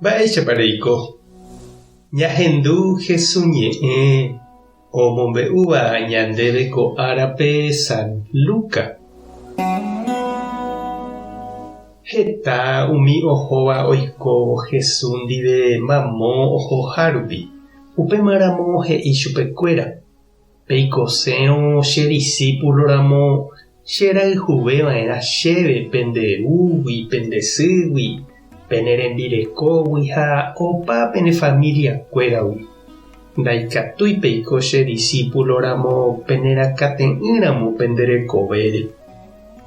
Mba'éichapa reiko? Ñahendu Hesu ñe'ẽ omombe'úva ñandéve ko árape San Luca. Heta umi ohóva oiko Hesu ndive mamo ohoha rupi. Upémaramo he'i chupekuéra, Peikosérõ che disípulo ramo, che rayhuve va'erã chéve pende rúgui, pende sýgui, pene rembirekógui ha opa pene familia-kuéragui. Ndaikatúi peiko che disípulo ramo penerakate'ỹ ramo pende rekovére.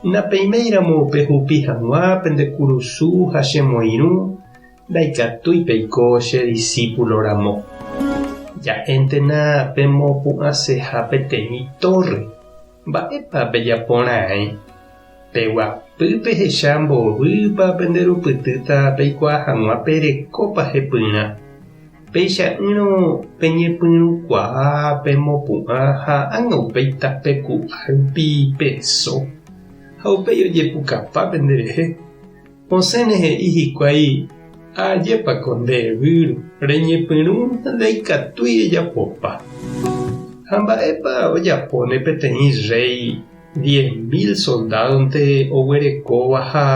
Napeiméi ramo pehupi hag̃ua pende kurusu ha chemoirũ, Ndaikatúi peiko che disípulo ramo. Ja'éntena pemopu'ãseha peteĩ tórre. Mba'épa pejapo raẽ? Peguapy pehecha mbovýpa penderupytýta peikuaa hag̃ua perekópa hepyrã. Peicha'ỹrõ peñepyrũkuaa pemopu'ã ha ág̃a upéi tapeku'a rupi peso ha upéi ojepukapa penderehe. Osẽne he'i hikuái, Ajépa ko nde výro, reñepyrũ ha ndaikatúi ejapopa. Ha mba'épa ojapóne peteĩ rréi 10,000 soldádonte oguerekóva ha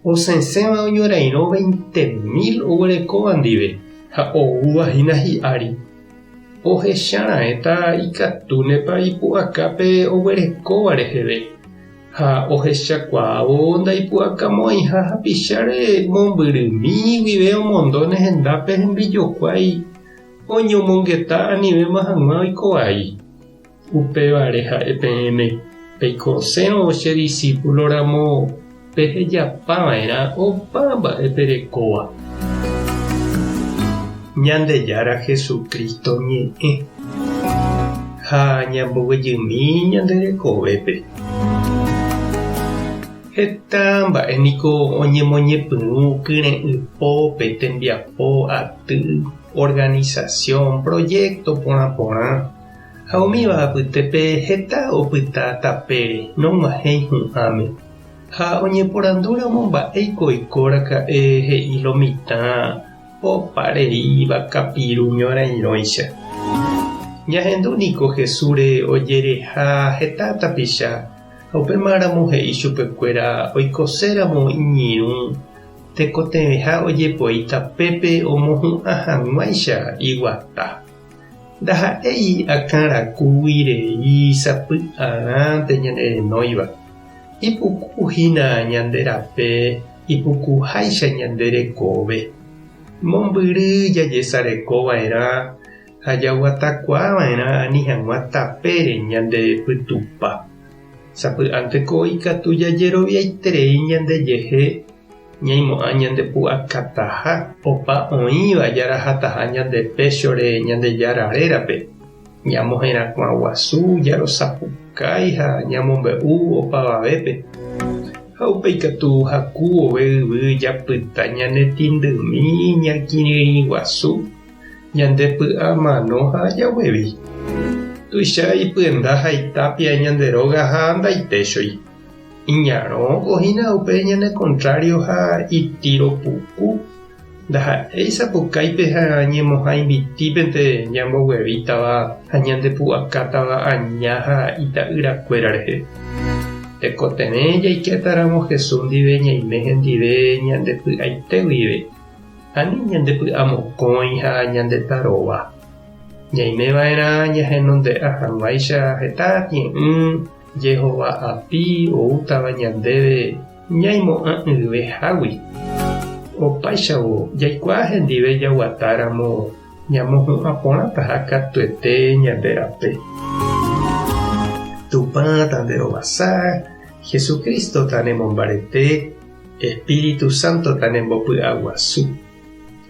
osẽsẽva oñorairõ 20,000 oguerekóva ndive ha oúva hína hi'ári? Ohecha raẽta ikatúnepa ipu'aka pe oguerekóva reheve. Ha ohechakuaávo ndaipu'akamo'ãiha hapicháre mombyrymi guive omondóne hendápe hembijokuái oñomongeta anivéma hag̃ua oiko vai. Upévare ha'e peẽme, peikosérõ che disípulo ramo pehejapa va'erã opa mba'e perekóva. Ñandejára Jesucristo ñe'ẽ ha ñamboguejymi ñande rekovépe. Heta mba'e niko oñemoñepyrũ kyre'ỹ pópe tembiapo aty, organización, proyecto porã porã ha umíva apytépe heta opyta tapére nog̃uahẽi hu'ãme. Ha oñeporandúramo mba'éiko oiko raka'e he'i lo mitã opa rei vakapiru ñorairõicha. Ñahendu niko Jesúsre ojereha heta tapicha ha upémaramo he'i chupekuéra oikoséramo iñirũ tekotevẽha ojepoi tapépe omohu'ã hag̃uáicha iguata. Ndaha'éi akãrakúgui rei sapy'arãnte ñanerenóiva. Ipuku hína ñande rape ipukuháicha ñande rekove. Mombyry jajesareko va'erã ha jaguatakuaa va'erã ani hag̃ua tapére ñande pytupa. Sapy'ánteko ikatu jajeroviaiterei ñandejehe Ñaimo'ã ñande pu'akataha opa oĩva jarahataha ñande péchore Ñandejára rérape, ñamoherakuã guasu, jarosapukái ha ñamombe'u opavavépe. Ha upéi katu haku vove yvy japyta ñane tĩndymi ñakirirĩ guasu, ñande py'a mano ha jaguevi. Tuicha ipyenda ha itápia ñande róga ha ndaitéchoi. Iñarõko hína upe ñane kontrário ha itíro puku, ndaha'éi sapukáipe ha ñemohãimbitípente ñamboguevítava ha ñandepu'akátava aña ha ita'yrakuéra rehe. Tekotevẽ jaikétaramo Jesús ndive ñaime hendive ñande py'aite guive, ani ñandepy'amokõi ha ñandetarova. Ñaimeva'erã ñahenonde'a hag̃uáicha heta tie'ỹ Jehová api oútava ñandéve ñaimo'ã'ỹve hágui. Opáichavo jaikuaa hendive jaguatáramo ñamohu'ã porãtaha katuete ñande rape. Tupã tanderovasa, Jesucristo tanemombarete, Espíritu Santo tanembopy'aguasu.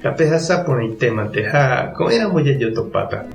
Tapehasa porãitémante ha ko'ẽramo jajotopáta.